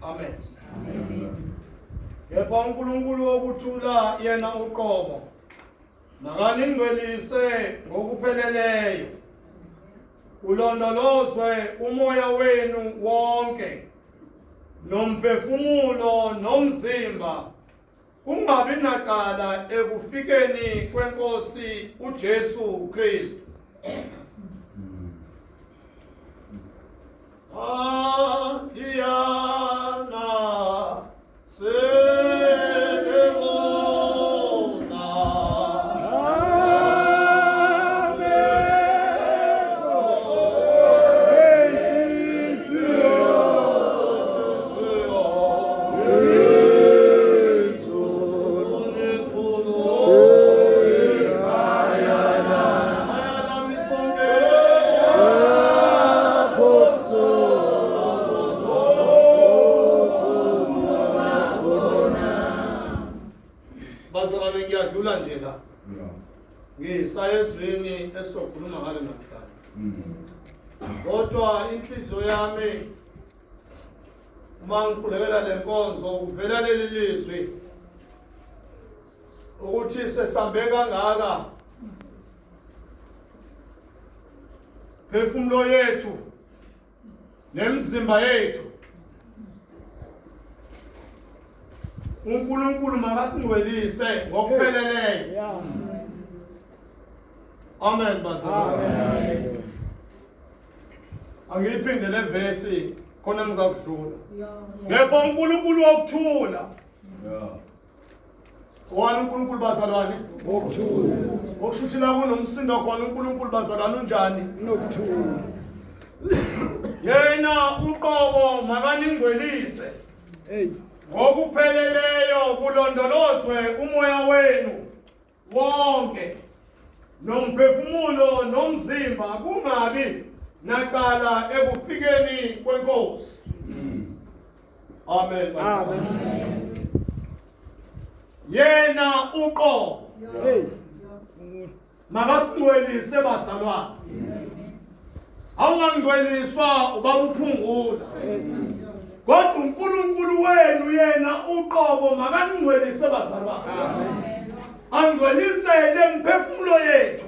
Amen. Kepha uNkulunkulu wokuthula yena uqobo makaningcwelise ngokupheleleyo, ulondolozwe umoya wenu wonke nomphefumulo nomzimba kungabi nacala ekufikeni kwenkosi uJesu Kristu. Adiana Bazalwane ngiyadlula nje la. Ngisaya ezweni esizokhuluma ngalo namhlanje. Kodwa inhliziyo yami uma ngikhulekela le nkonzo kuvela leli lizwi ukuthi sesambe kangaka phefumulo yethu nemizimba yethu uNkulunkulu makasingcwelise ngokupheleleyo. Amen bazalwane. Angiyiphinde le vesi khona ngizakudlula. Kepha uNkulunkulu wokuthula. Wani uNkulunkulu bazalwane? Wokuthula. Okusho ukuthi la kunomsindo khona uNkulunkulu bazalwane unjani? Nokuthula. Yena uqobo makaningcwelise. Hey. Ngokupheleleyo kulondolozwe umoya wenu wonke nomphefumulo nomzimba kungabi nacala ekufikeni kwenkosi. Amen. Amen. Yena uqobo. Hey. Makasingcwelise bazalwane. Awungangcweliswa ubaba uphungula. Kodwa uNkulunkulu wenu yena uqobo makaningcwelise bazalwane. Angcwelise lemphefumulo yethu.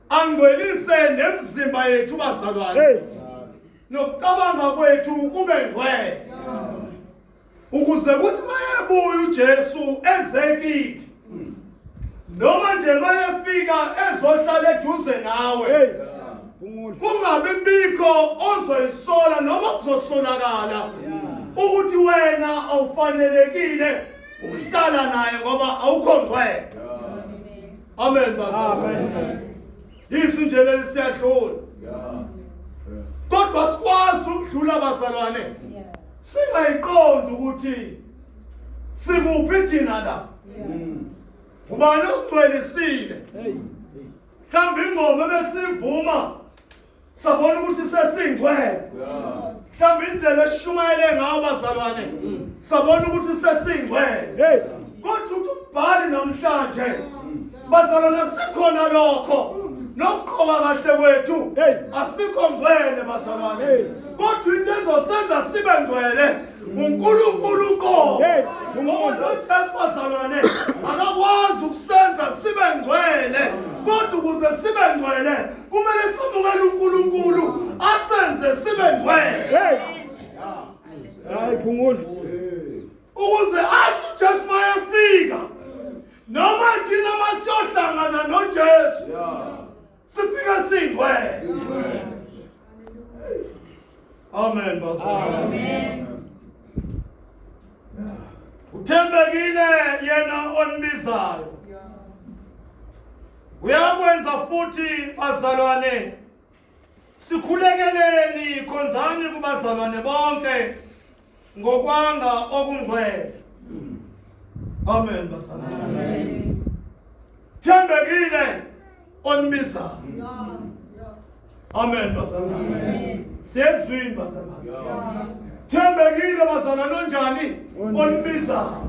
Angcwelise nemizimba yethu bazalwane. Nokucabanga kwethu kube ngcwele. Ukuze kuthi mayebuya uJesu eze kithi noma nje mayefika ezohlala eduze nawe kungabi bikho ozoyisola noma kuzosolakala ukuthi wena awufanelekile ukuhlala naye ngoba awukho ngcwele. Amen bazalwane. Izwi nje leli siyadlula. Kodwa sikwazi ukudlula bazalwane. Singayiqondi ukuthi sikuphi thina la. Ubani osigcwelisile? Mhlawumbe ingoma ebesivuma sabona ukuthi sesingcwele. Mhlawumbe indlela esishumayele ngayo bazalwane sabona ukuthi sesingcwele. Kodwa uthi umbhali namhlanje bazalwane akusekhona lokho nokugqoka kahle kwethu asikho ngcwele bazalwane. Kodwa into ezosenza sibe ngcwele uNkulunkulu uqobo. Ngoba lo Jesu bazalwane akakwazi ukusenza sibe ngcwele. Kodwa ukuze sibe ngcwele kumele samukele uNkulunkulu asenze sibe ngcwele. Hayi phungula. Ukuze athi uJesu mayefika noma thina masiyohlangana noJesu sifike singcwele. Amen bazalwane. Amen. Uthembekile yena onibizayo. Uyakwenza futhi bazalwane. Sikhulekeleni khonzani kubazalwane bonke ngokwanga okungcwele. Amen bazalwane. Amen. Thembekile onibizayo. Amen bazalwane. Siyezwini bazalwane. Thembekile bazalwane onjani? Onibizayo.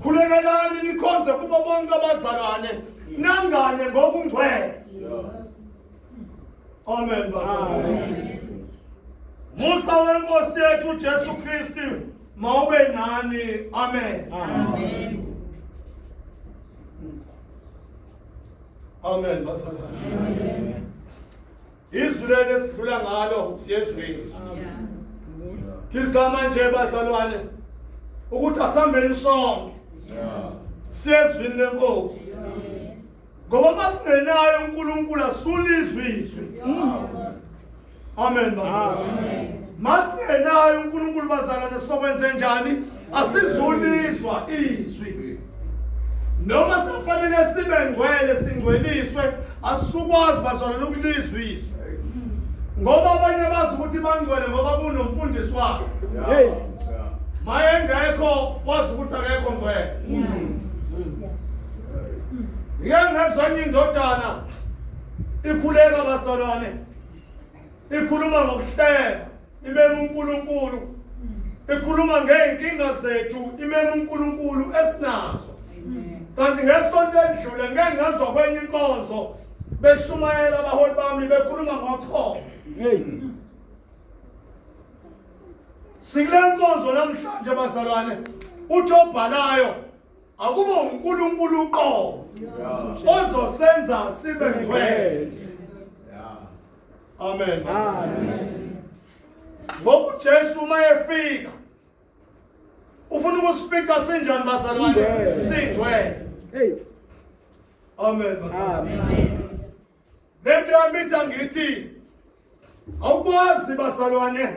Khulekelani nikhonze kubo bonke abazalwane nangane ngokungcwele. Amen bazalwane. Musa wenkosi yethu uJesu Kristu mawube nani. Amen. Amen. Amen bazalwane. Izwi leli esidlula ngalo siyezwini. Ngizama nje bazalwane ukuthi asihambeni sonke. Siyezwini lenkosi. Ngoba masingenayo uNkulunkulu asulizwe izwi. Amen bazalwane. Masingenayo uNkulunkulu bazalwane sokwenze njani? Asizulizwa izwi. Noma safanele sibe ngcwele singcweliswe asukwazi bazalwane ukulizwa izwi. Ngoba abanye bazi ukuthi bangcwele ngoba kunomfundisi wabo. Hey. Maye ngekho wazi ukuthi akekho ngcwele. Ngike ngezwa enye indodana ikhuleka bazalwane ikhuluma ngokuhleba imema uNkulunkulu ikhuluma ngey'nkinga zethu imema uNkulunkulu esinazo kanti ngesonto elidlule ngeke ngezwa kwenye inkonzo beshumayela abaholi bami bekhuluma ngochoko Hey. Sikule nkonzo namhlanje bazalwane uthi obhalayo akube uNkulunkulu uqobo ozosenza sibe ngcwele. Amen. Amen. Ngoba uJesu uma efika ufuna ukusifica sinjani bazalwane? Singcwele. Hey. Amen bazalwane. Amen. Lento yami ithi angithi awukwazi bazalwane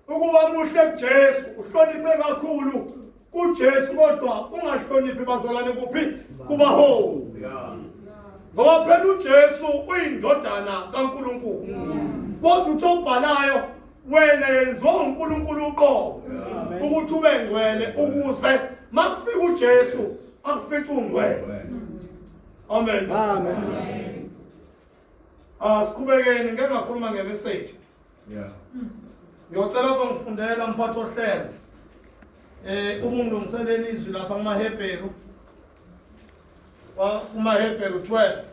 ukuba muhle kuJesu uhloniphe kakhulu kuJesu kodwa ungahloniphi bazalwane kuphi kubaholi. Ngoba phela uJesu uyindodana kaNkulunkulu. Kodwa uthi obhalayo wena yenziwa uNkulunkulu uqobo ukuthi ube ngcwele ukuze makufika uJesu akufice ungcwele. Amen. Amen. Ah siqhubekeni ngeke ngakhuluma ngemessage. Yeah. Ngiyocela uzongifundela mphathi ohlelo. Eh uma ungilungiselela izwi lapha kumaHebheru. KumaHebheru 12.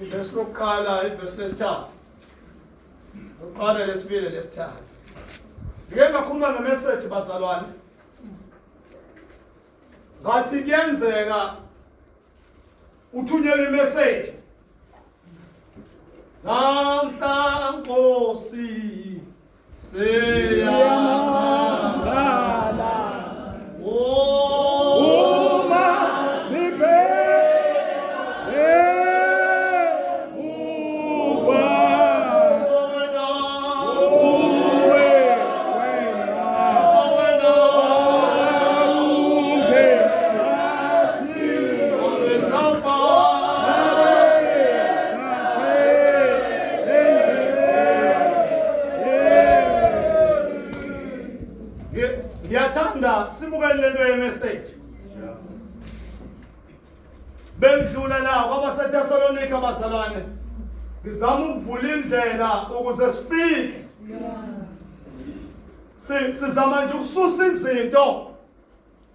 Ivesi lokuqala, ivesi lesithathu. Lokuqala lesibili lesithathu. Ngike ngakhuluma ngemessage bazalwane. Ngathi kuyenzeka uthunyelwe imessage namhla nkosi Siyamangala. Oh Uma sibheke emuva wena uwe wena wena unge nathi Wezafa Ngiyathanda sibukele lento yemessage. Bendlula la kwabaseThessalonika bazalwane. Ngizama ukuvula indlela ukuze sifike. Sizama nje ukususa izinto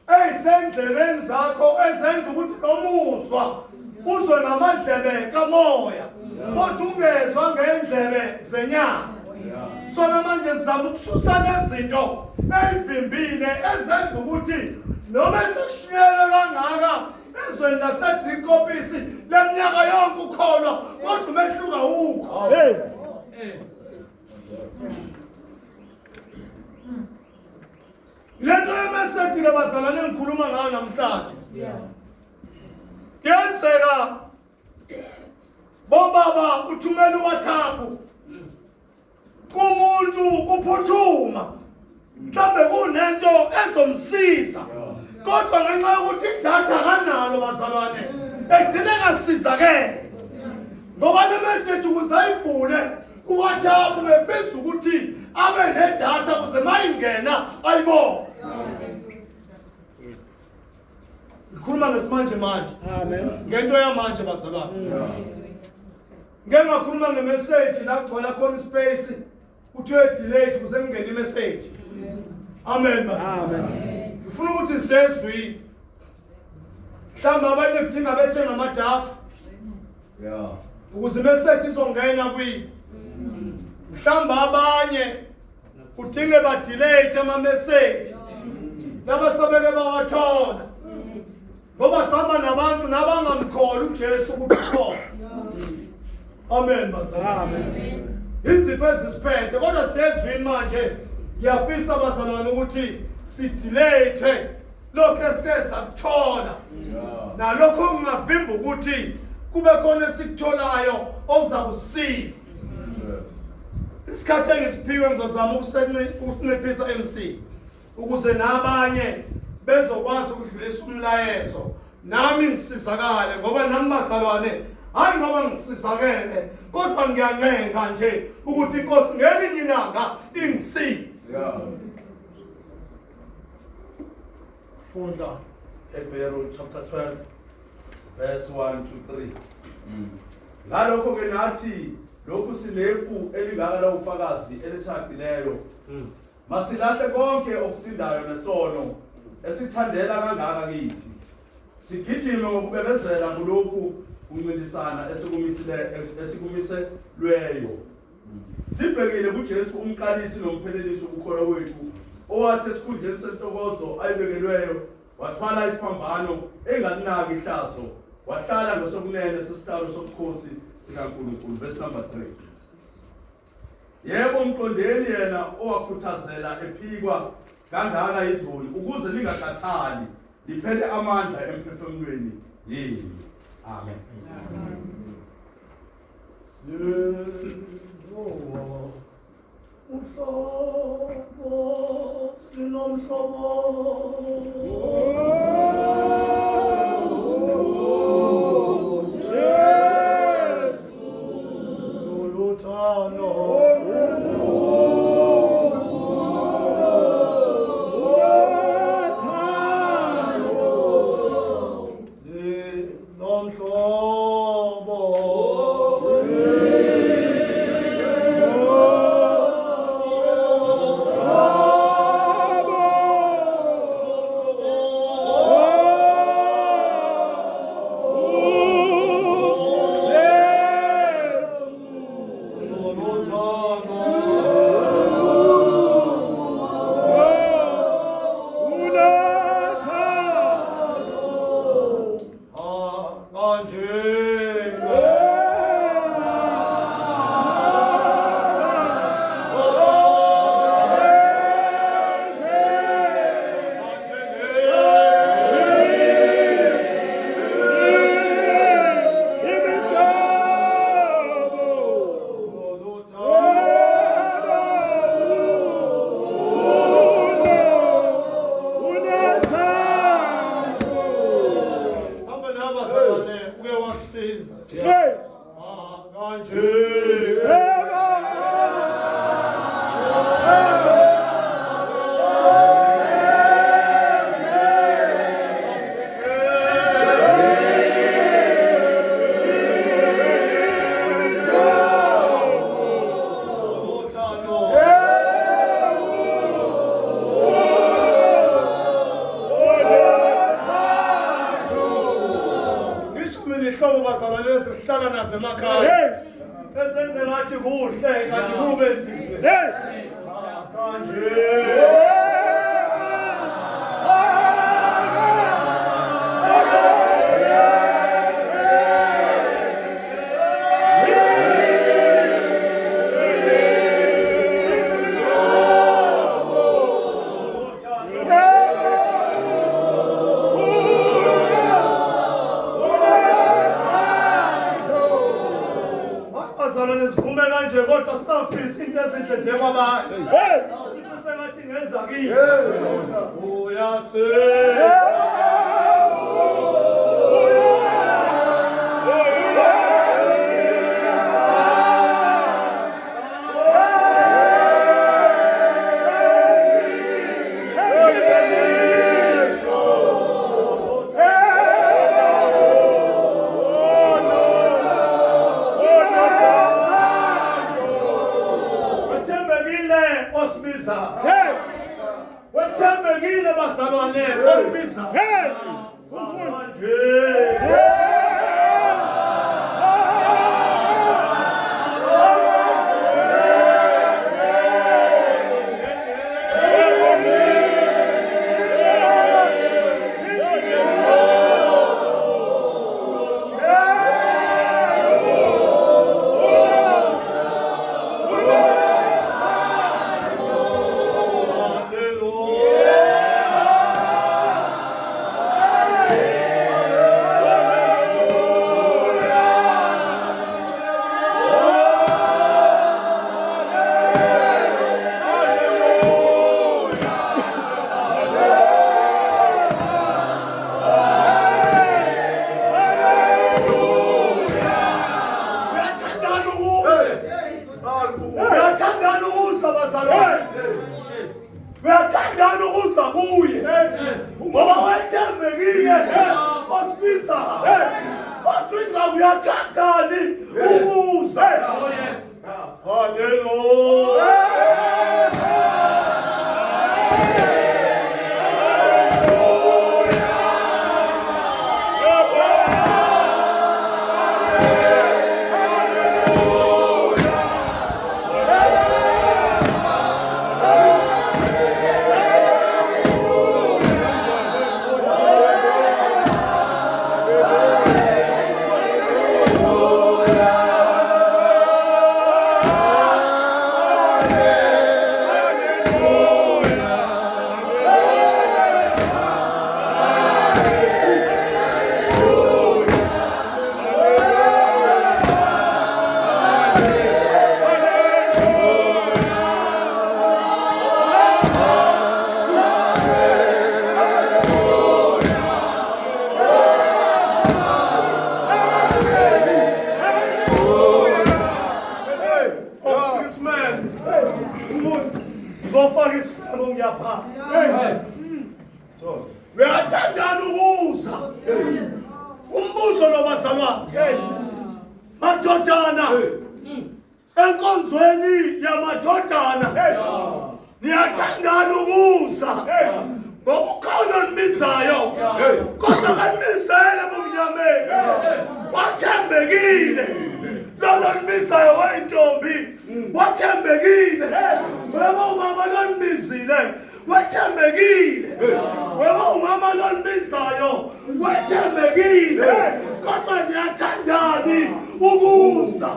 eyisendlebeni zakho ezenza ukuthi nomuzwa uzwe ngamadlebe kamoya kodwa ungezwa ngendlebe zenyama. Sona manje sizama ukususa lezinto eyivimbile ezenza ukuthi noma eseshunyelwe kangaka ezweni laseDrinkopisi leminyaka yonke ukholwa kodwa umehluko awukho. Hey. Lento yemesethi ke bazalwane engikhuluma ngayo namhlanje. Kuyenzeka bobaba uthumela uWhatsApp kumuntu kuphuthuma mhlambe kunento ezomsiza kodwa ngenxa yokuthi idatha kanalo bazalwane egcine ngasizakele ngoba le message ukuze ayivule kuWhatsApp bebiza ukuthi abe nedatha ukuze mayingena ayibone. Ngikhuluma ngesimanje manje. Amen. Ngento yamanje bazalwane. Ngeke ngakhuluma ngemessage la kugcwala khona ispace kuthiwe delete ukuze kungene imessage. Amen bazalwane. Amen. Ngifuna ukuthi sezwini. Mhlawumbe abanye kudinga bethenga amadatha. Yeah. Ukuze imessage izongena kuyi. Mhlawumbe abanye Kudinge badelete ama message. Laba sabeke bawathola. Ngoba sihamba nabantu nabangamkholi uJesu ukuthi ukhona. Amen bazalwane. Amen. Izifo ezisiphethe kodwa siyezwini manje ngiyafisa bazalwane ukuthi sidelete lokho esike sakuthola. Nalokho kungavimba ukuthi kube khona esikutholayo okuzakusiza. Isikhathi engisiphiwe ngizozama ukusinciphisa MC ukuze nabanye bezokwazi ukudlulisa umlayezo nami ngisizakale ngoba nami bazalwane hayi ngoba ngisizakele kodwa ngiyancenga nje ukuthi inkosi ngelinye ilanga ingisize. Funda Hebrew chapter 12 verse 1 to 3. Ngalokho ke nathi lokhu sinefu elingaka lawufakazi elishaqileyo. Masilahle konke okusindayo nesono esithandela kangaka kithi. Sigijime ngokubekezela kulokhu kuncintisana esikumisile esikumiselweyo. Sibhekile kuJesu umqalisi nomphelelisi wokukholwa kwethu owathi esikhundleni sentokozo ayibekelweyo wathwala isiphambano engalinaki ihlazo wahlala ngesokunene sesihlalo sobukhosi sikaNkulunkulu. Verse number 3. Yebo, mqondeni yena owakhuthazela ephikwa kangaka izulu ukuze lingakhathali liphele amandla emphefumulweni yenu. Amen. Uhlobo sinomhlobo Jesu loluthando sinomhlobo loluthando kanje Hamba nabazalwane uke wakusiza. Ah, kanje. Ngisho mina ihlobo bazalwane lezi sihlala nazo emakhaya. Esenze ngathi kuhle kanti kube sizwe. Kanje. Bazalwane sivume kanje kodwa singafisi into ezinhle ziye kwabanye. Sifise ngathi ngeza kimi. Uyasiza. Wethembekile osibiza. Wethembekile bazalwane osibiza. Manje. Uyathandana ukuza kuye ngoba wethembekile osibiza. Kodwa ingxaki uyathandani ukuza. Haleluya. Ngizofaka isimemo ngiyaphansi. Uyathandana ukuza. Umbuzo lo bazalwane. Madodana. Enkonzweni yamadodana. Niyathandana ukuza. Ngoba ukhona onibizayo. Kodwa kanibizele ebumnyameni. Wathembekile. Lolo onibizayo wayintombi. Wathembekile. Webo ubaba lonibizile. Wethembekile. Webo umama lonibizayo. Wethembekile. Kodwa niyathandani ukuza.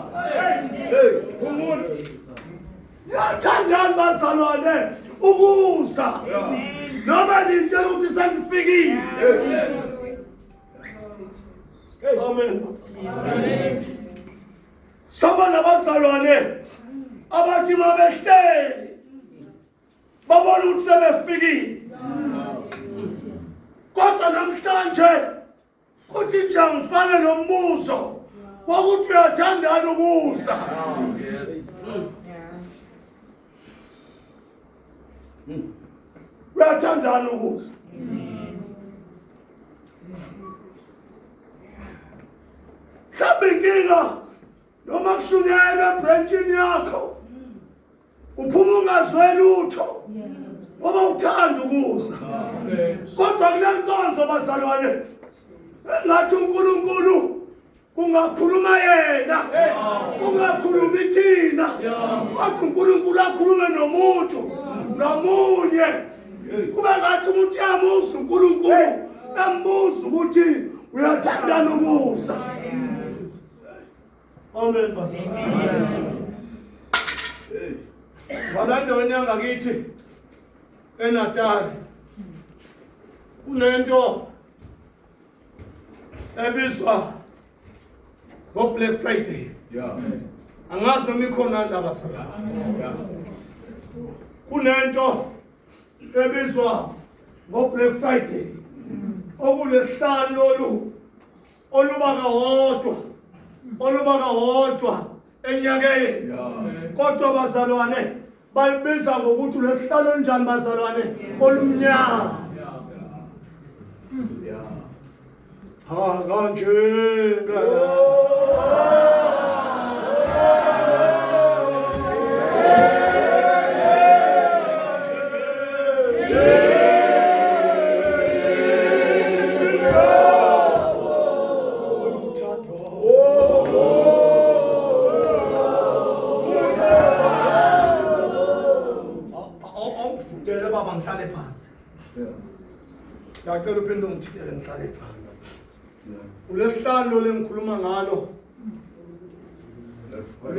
Niyathandani bazalwane ukuza. Noma nitshela ukuthi sengifikile. Amen. Saba nabazalwane abathi mabehleli babona ukuthi sebefikile. Kodwa namhlanje kuthi nje ngifake nombuzo wokuthi uyathandana ukuza. Uyathandana ukuza. Mhlawumbe inkinga noma kushunyayelwa ebhrentshini yakho uphuma ungazwe lutho ngoba uthanda ukuza. Kodwa kule nkonzo bazalwane engathi uNkulunkulu kungakhuluma yena kungakhulumi thina kodwa uNkulunkulu akhulume nomuntu ngamunye kube ngathi umuntu uyamuzwa uNkulunkulu embuza ukuthi uyathandana ukuza. Amen bazalwane. Wala endaweni yangakithi eNatal kunento ebizwa ngo-Black Friday. Angazi noma ikhona ndaba sababa. Kunento ebizwa ngo-Black Friday okulesihlanu lolu oluba kawodwa oluba kawodwa enyakeni. Kodwa bazalwane balibiza ngokuthi lwesihlanu onjani bazalwane olumnyama. Ha kanjenge Awungifundele baba ngihlale phansi. Ngiyacela uphinde ungithintele ngihlale phansi. Ulesihlanu lo lengikhuluma ngalo.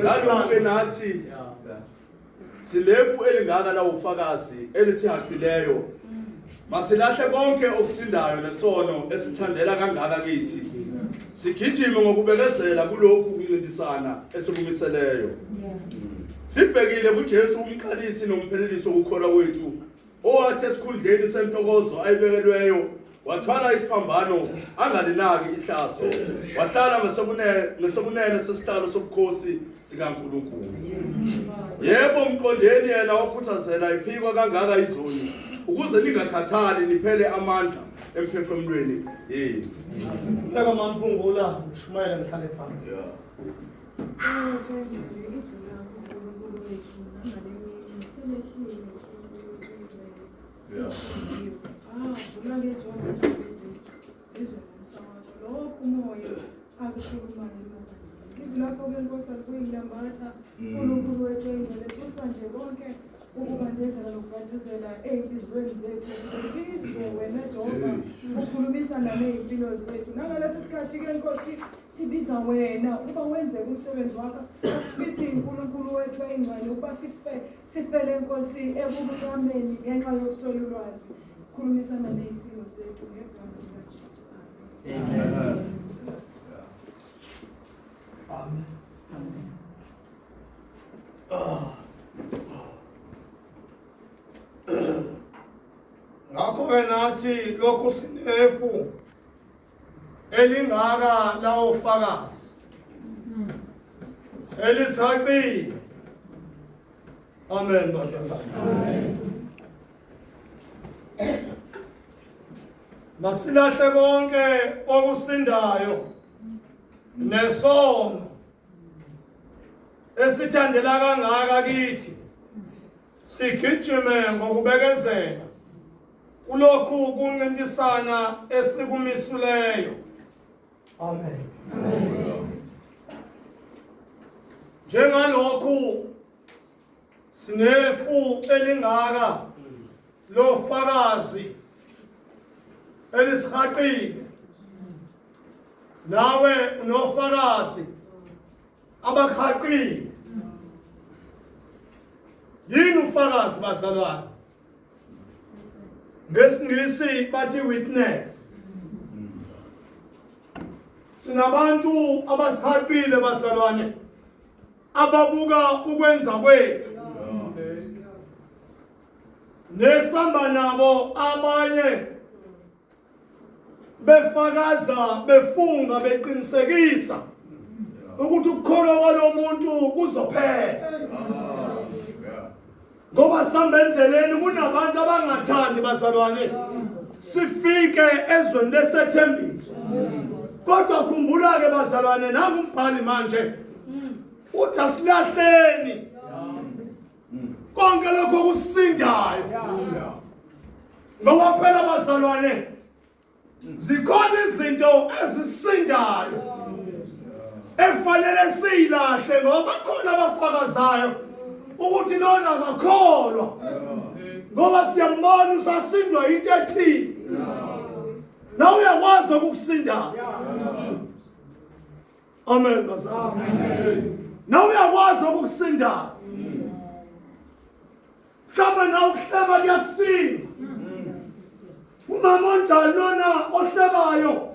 Nalokhu nathi silefu elingaka lawufakazi elithi haqileyo masilahle konke okusindayo nesono esithandela kangaka kithi sigijime ngokubekezela kulokhu kuncintisana esikumiseleyo sibhekile kuJesu umqalisi nomphelelisi wokukholwa kwethu owathi esikhundleni sentokozo ayibekelweyo. Wathwala isiphambano angalinaki ihlazo, wahlala ngesokunene sesihlalo sobukhosi sikaNkulunkulu. Yebo, mqondeni yena wakhuthazela iphikwa kangaka izoni, ukuze ningakhathali niphele amandla emphefumulweni yenu. Beka mamphungula ngishumayele ngihlale phansi. Ah, vula ngejoko zizwe ngomusa wakho lokhu umoya akukhulumayo emabandleni. Izwi lakho-ke Nkosi alikuyilambatha Nkulunkulu wethu oyingcwele susa nje konke ukubandezela nokubandezela ey'nhliziyweni zethu ukuze sizwe wena Jehova ukhulumisana ney'mpilo zethu nangalesi sikhathi-ke Nkosi sibiza wena ukuba wenzeke umsebenzi wakho asifisi uNkulunkulu wethu oyingcwele ukuba sife Sifele Nkosi ebumnyameni ngenxa yokuswela ulwazi. Khulumisana nezimpilo zethu ngegama likaJesu. Amen. Amen. Amen. Ngakho-ke nathi lokhu sinefu elingaka lawofakazi elisaqile. Amen bazalwane. Masilahle konke okusindayo nesono esithandela kangaka kithi sigijime ngokubekezela kulokhu kuncintisana esikumisuleyo. Amen. Njengalokhu sinefu elingaka lofakazi elisihaqile nawe unofakazi abakuhaqile yini ufakazi bazalwane ngesingisi bathi witness sinabantu abasihaqile bazalwane ababuka ukwenza kwethu nesamba nabo abanye befakaza befunga beqinisekisa ukuthi ukukholwa kwalomuntu kuzophela ngoba sihamba endleleni kunabantu abangathandi bazalwane sifike ezweni lesethembiso kodwa khumbula-ke bazalwane nangumbhali manje uthi asilahleni konke lokho okusindayo ngoba phela bazalwane zikhona izinto ezisindayo ekufanele siyilahle ngoba bakhona abafakazayo ukuthi lona akakholwa ngoba siyambona usasindwa into ethile nawe uyakwazi okukusindayo. Amen bazalwane. Nawe uyakwazi okukusindayo. Mhlawumbe nawe ukuhleba kuyakusinda. Umama onjani lona ohlebayo?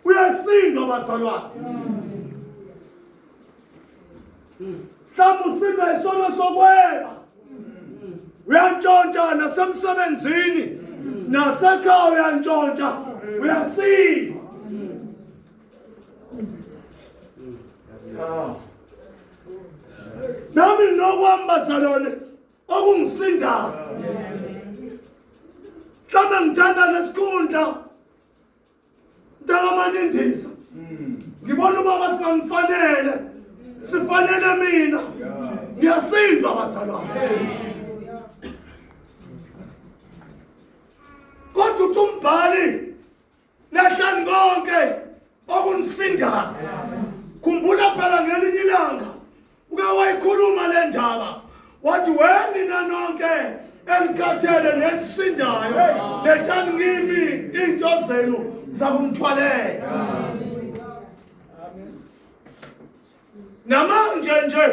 Uyasindwa bazalwane. Mhlawumbe usindwa isono sokweba. Uyantshontsha nasemsebenzini nasekhaya uyantshontsha uyasindwa. Nami nokwami bazalwane okungisindayo. Mhlawumbe ngithanda nesikhundla mntakaManindiza. Ngibona ubaba singamfanele. Sifanele mina. Ngiyasindwa bazalwane. Kodwa uthi umbhali Lahlani konke okunisindayo. Khumbula phela ngelinye ilanga uke wayikhuluma le ndaba wathi wenina nonke enikhathele nenisindayo lethani kimi into zenu zakumthwalela. Namanje nje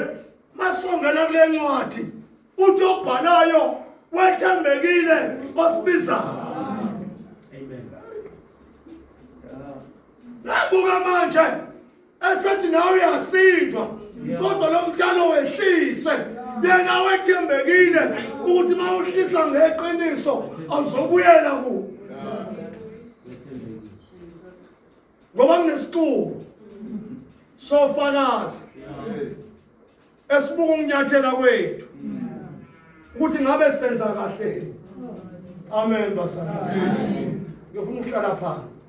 masongena kule ncwadi uthi obhalayo wethembekile osibizayo. Amen. Nabuka manje esethi nawe uyasindwa kodwa lo mntana wehlise yena wethembekile ukuthi uma uhlisa ngeqiniso awuzobuyela ku. Ngoba kunesixuku sofakazi esibuka ukunyathela kwethu ukuthi ngabe senza kahle. Amen bazalwane. Ngifuna ukuhlala phansi.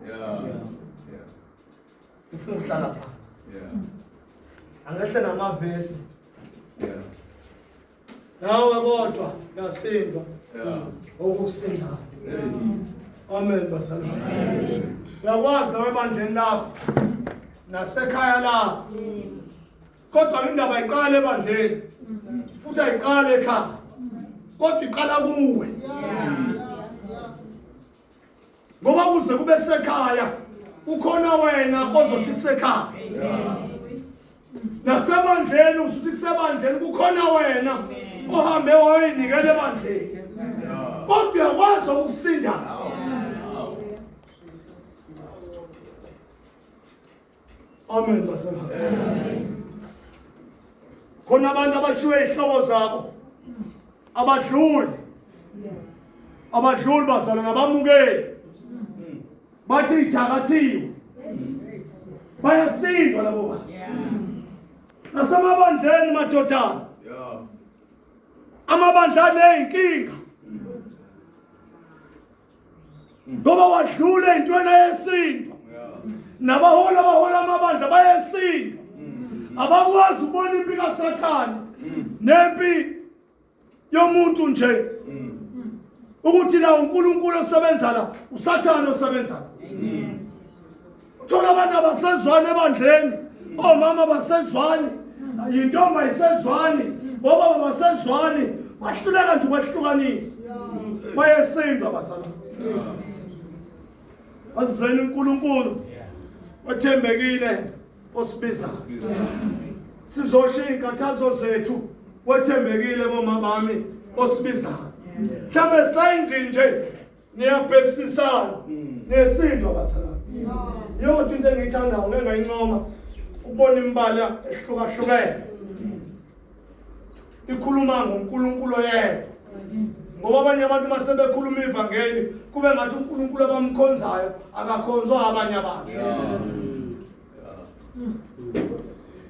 Ngifuna ukuhlala phansi. Angehle namavesi. Nawe kodwa uyasindwa. Okukusindayo. Amen bazalwane. Uyakwazi nawe ebandleni lakho nasekhaya lakho. Kodwa indaba iqala ebandleni. Futhi ayiqale ekhaya. Kodwa iqala kuwe. Ngoba kuze kube sekhaya ukhona wena ozothi kusekhaya. Nasebandleni usuthi kusebandleni kukhona wena ohambe wayinikela ebandleni. Kodwa uyakwazi ukusinda. Amen bazalwane. Khona abantu abashiwe izihlobo zabo abadluli abadluli bazalwane abamukeli bathi ithakathiwe bayasindwa labo bantu nasemabandleni madodana amabandla aney'nkinga ngoba wadlula entweni ayesindwa nabaholi abahola amabandla bayesindwa abakwazi ukubona impi kaSathane nempi yomuntu nje ukuthi la uNkulunkulu osebenza la uSathane osebenza la uthola abantu abasezwani ebandleni omama basezwani yintombi ayisezwani bobaba basezwani bahluleka nje ukwehlukanisa bayesindwa bazalwane azizeni uNkulunkulu othembekile osibiza sizoshiya inkathazo zethu wethembekile bomama bami osibizayo mhlawumbe silayindlini nje niyabhekisisana nesindwa bazalwane yodwa into engiyithandayo ngeke ngayincoma ukubona imibala ehlukahlukene ikhuluma ngoNkulunkulu oyedwa ngoba abanye abantu uma sebekhuluma ivangeli kube ngathi uNkulunkulu abamkhonzayo akakhonzwa abanye abantu.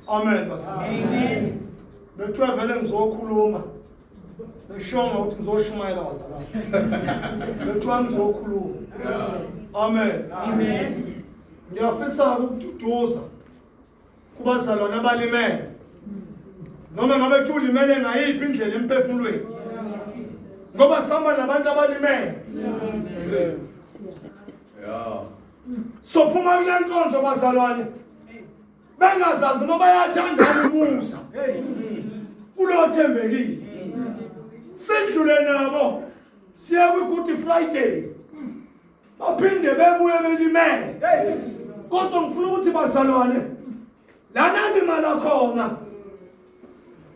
Amen bazalwane. Amen. Bekuthiwa vele ngizokhuluma. Bekushonga ukuthi ngizoshumayela bazalwane. Bekuthiwa ngizokhuluma. Amen. Amen. Ngiyafisa ukududuza kubazalwane abalimele. Noma ngabe kuthi ulimele ngayiphi indlela emphefumulweni. Ngoba sihamba nabantu abalimele. Yeah. Sophuma kule nkonzo bazalwane. Bengazazi noma bayathanda ukubuza. Kulothembekile. Sidlule nabo siya kwi-Good Friday. Baphinde bebuye belimele. Kodwa ngifuna ukuthi bazalwane lana limala khona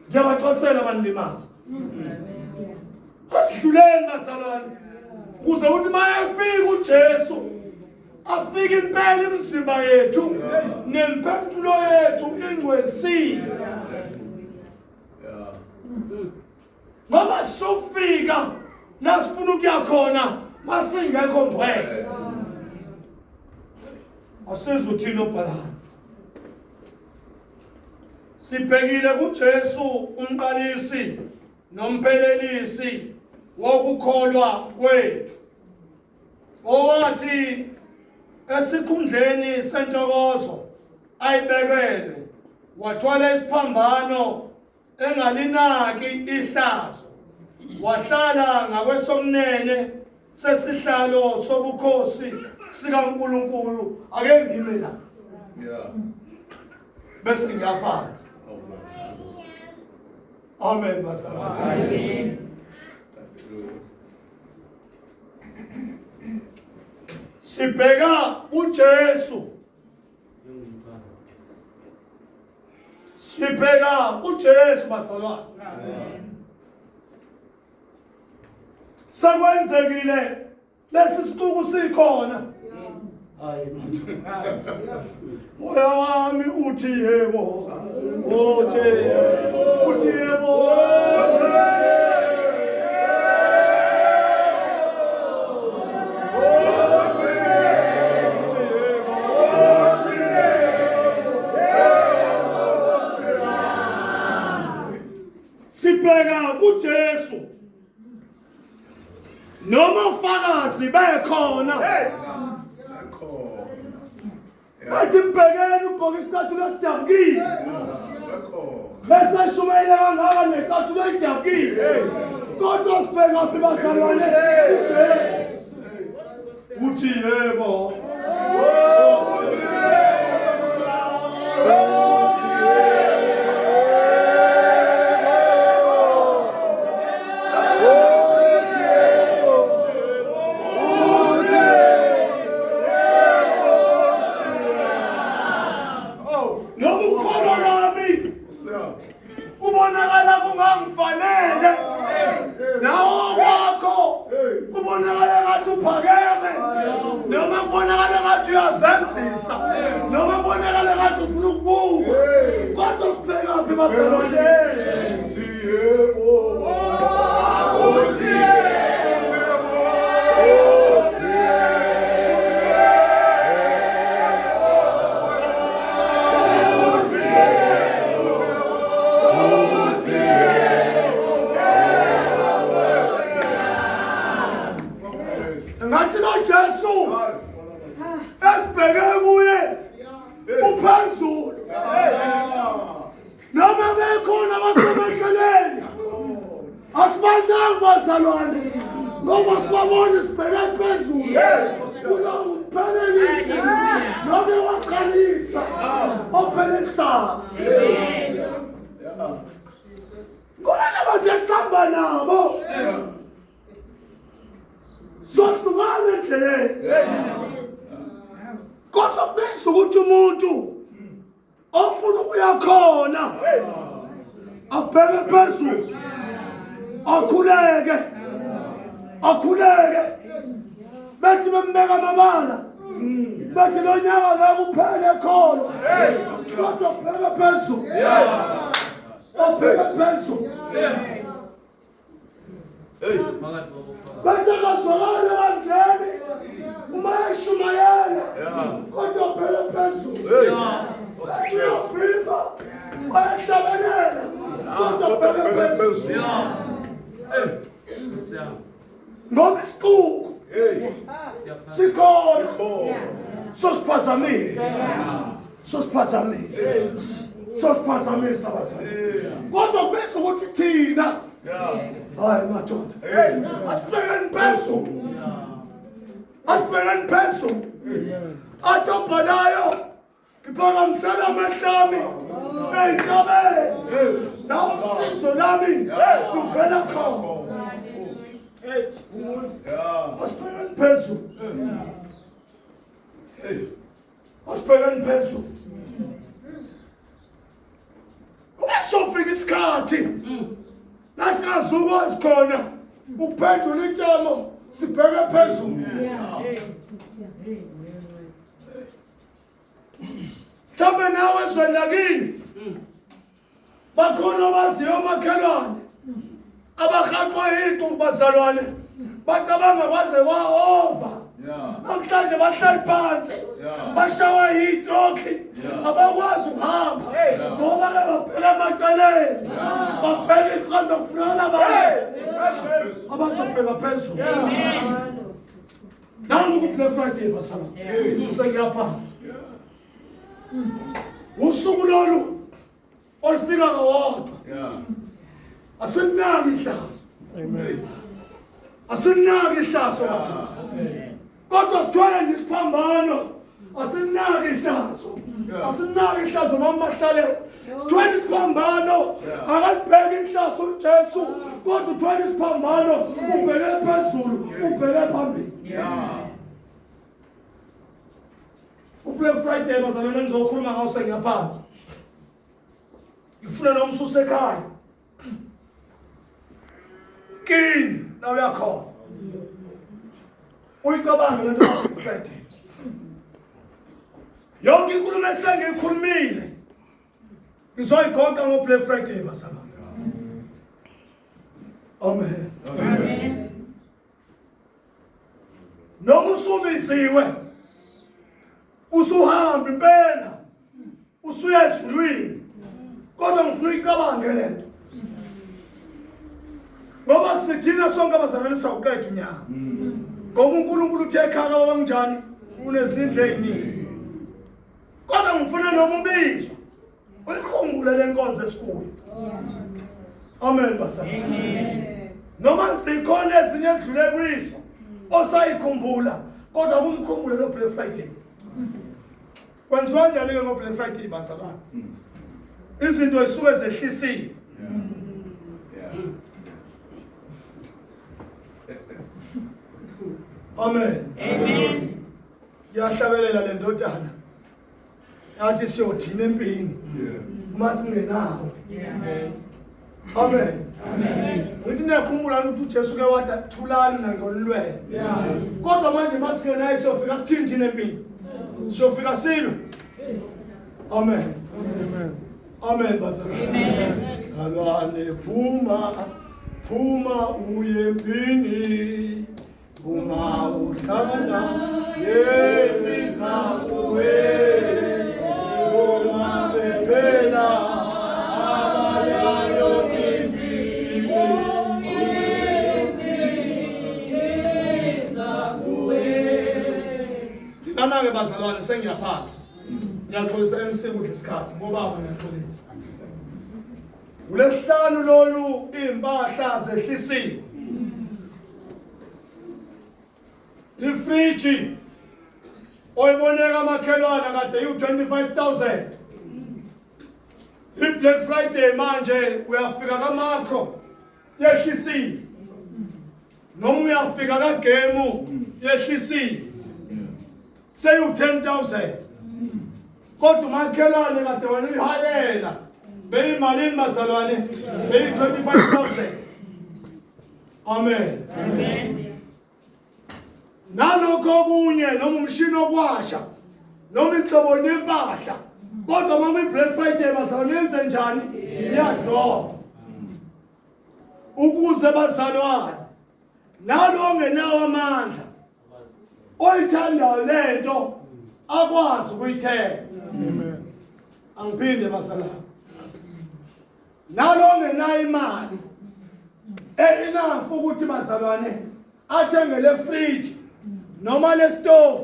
ngiyabaxoxela abanilimaza. Asidluleni bazalwane kuze ukuthi mayefika uJesu afike impela imizimba yethu nemphefumulo yethu ingcwelisiwe. Ngoba sofika la sifuna ukuya khona masingekho ngcwele. Asizuthini obhalana. Sibhekile kuJesu umqalisi nomphelelisi wokukholwa kwethu owathi esikhundleni sentokozo ayibekelwe wathwala isiphambano engalinaki ihlazo wahlala ngakwesokunene sesihlalo sobukhosi sikaNkuluNkulu. Ake ngime la Yeah. bese ngiyaphansi. Amen bazalwane. Amen. Sibheka uJesu. Sibheka uJesu bazalwane. Sekwenzekile lesi sixuku sikhona. Hayi moya wami uthi yebo. Uthi uthi yebo. Uthi yebo. Noma ufakazi bekhona. Bathi mbhekeni ugqoke isicathulo esidabukile. Bese eshumayela kangaka necathulo elidabukile. Kodwa sibheka phi bazalwane? UJesu. Uthi yebo. Noma ukholo lwami kubonakala kungangifanele nawo kwakho kubonakala ngathi uphakeme noma kubonakala ngathi uyazenzisa noma kubonakala ngathi ufuna ukubukwa kodwa sibhekaphi bazalwane? Yebo. Ngathi lo Jesu esibheke kuye uphezulu noma bekhona abasemaceleni asibanaki bazalwane ngoba sibabona sibheke phezulu kulomphelelisi noma waqalisa ophelelisayo ngoba labantu esihamba nabo sohlukana endleleni kodwa kubiza ukuthi umuntu ofuna ukuya khona abheke phezulu akhuleke akhuleke bethi bembeka amabala bathi lo nyaka ngeke uphele kholo kodwa ubheke phezulu obheke phezulu. Bathi akazwakali ebandleni uma eshumayela kodwa ubheke phezulu. Bathi uyavimba bayahlabelela kodwa ubheke phezulu. Ngoba isixuku sikhona sosiphazamile sosiphazamile sosiphazamisa bazali kodwa kubeza ukuthi thina hayi madoda asibhekeni phezulu asibhekeni phezulu athi obhalayo ngiphakamisela amehlami ey'ntabeni la usizo lami luvela khona. Asibhekeni phezulu asibhekeni phezulu Sofika isikhathi la singazukwazi khona ukuphendula intamo sibheke phezulu. Mhlawumbe nawe ezweni lakini bakhona abaziyo omakhelwane abahaqwa yiqu bazalwane bacabanga kwaze kwa-over namhlanje bahlali phansi bashawa yitroki abakwazi ukuhamba ngoba ke babheka emaceleni babheka iqanda kufunakala abantu abazobheka phezulu. Nangu ku-Black Friday basala sengiyaphansi usuku lolu olufika ngawodwa asinaki ihlazo asinaki ihlazo basala kodwa sithwele nje isiphambano asinaki ihlazo asinaki ihlazo mama mahlalela sithwele isiphambano akalibheki ihlazo uJesu kodwa uthwele isiphambano ubheke phezulu ubheke phambili. UBlack Friday bazalwane ngizokhuluma ngawo sengiyaphansi ngifuna noma ususekhaya kini la uyakhona uyicabange lento kaBlack Friday yonke inkulumo esengiyikhulumile ngizoyigoqa ngo-Black Friday bazalwane. Amen. Amen. Noma usubiziwe usuhamba impela usuya ezulwini kodwa ngifuna uyicabange lento. Ngoba sithina sonke abazalwane sawuqeda unyaka. Ngoba uNkulunkulu uthe ekhaya baba nginjani unezindlu eziningi. Kodwa ngifuna noma ubizwa uyikhumbule lenkonzo esikuyo. Amen bazalwane. Amen. Noma zikhona ezinye ezidlule kwizo osayikhumbula kodwa kumkhumbule lo Black Friday. Kwenziwa njani ke ngo Black Friday bazalwane? Izinto zisuke zehlisiwe. Amen. Amen. Yahlabelela le ndodana. Yathi siyothina empini. Uma singenawo. Amen. Amen. Ngithi niyakhumbula ukuthi uJesu ke wathi thulani mina ngonilwele. Kodwa manje masingenayo siyofika sithini thina empini. Siyofika silwe. Amen. Amen. Amen bazalwane. Amen. Zalwane phuma phuma uye empini. Uma uhlala yemiza kuwe uma bephela abayayo impi Lana-ke bazalwane sengiyaphandla ngiyaxolisa MC kudla isikhathi ngobaba ngiyaxolisa Ulesihlanu lolu impahla zehlisiwe. Ifriji oyiboneka amakhelwana kade iwu-25000 i-Black Friday manje uyafika kaMakro yehlisiwe noma uyafika kaGemu yehlisiwe seyiwu-10000 kodwa umakhelwane kade wena uyihalela beyimalini bazalwane beyi-25000 amen nalokho okunye noma umshini okwasha noma inhlobo nempahla kodwa uma kuyi-black friday bazalwane yenze njani iyadroba ukuze bazalwane nalo ongenawo amandla oyithandayo lento akwazi ukuyithenga amen angiphinde bazalwane nalo ongenayo imali enough ukuthi bazalwane athenge le fridge noma le stove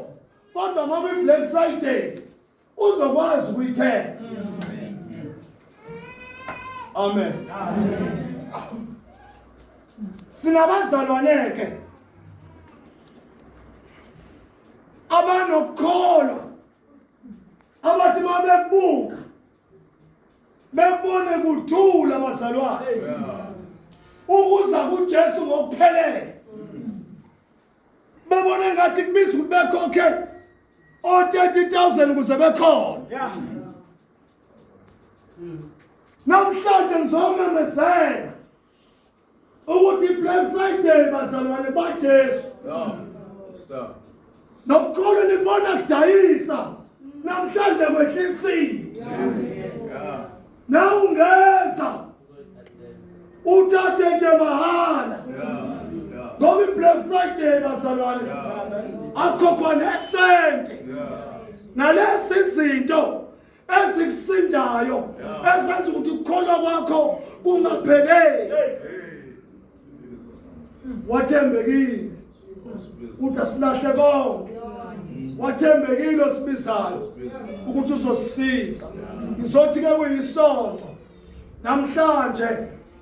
kodwa uma kuyi-black friday uzokwazi ukuyithenga amen sinabazalwane ke abanokukholwa abathi uma bekubuka bebone kuthula bazalwane ukuza kuJesu ngokuphelele bebona ngathi kubiza ukuthi bekhokhe o-30000 ukuze bekhona yeah. Namhlanje ngizomemezela ukuthi Black Friday bazalwane baJesu. Yeah. Nokukholwa nibona kudayisa namhlanje kwehlisiwe. Yeah. Nawe ungeza uthathe nje mahhala. Ngoba i-Black Friday bazalwane akhokhwa nesente. Nalezi zinto ezikusindayo ezenza ukuthi ukukholwa kwakho kungapheleli. Wathembekile ukuthi asilahle konke. Wathembekile osibizayo ukuthi uzosisiza. Ngizothi ke kuyisonto namhlanje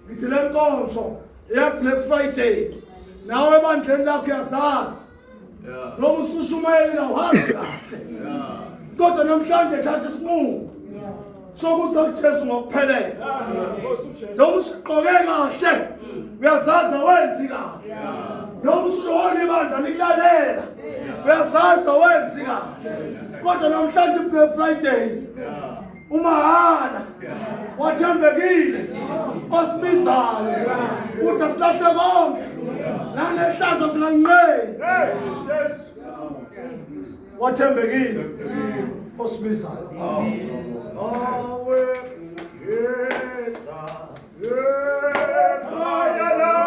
ngithi le nkonzo ye Black Friday nawe ebandleni lakho uyazazi noma usushumayela uhambe kahle kodwa namhlanje thatha isinqumo sokuza kuJesu ngokuphelele noma usuqoke kahle uyazazi awenzi kahle noma usulohona ibandla likulalela uyazazi awenzi kahle kodwa namhlanje Black Friday umahhala wathembekile osibizayo uthi asilahle konke nangehlazo singanqeni wathembekile osibizayo awe yeza ekhaya.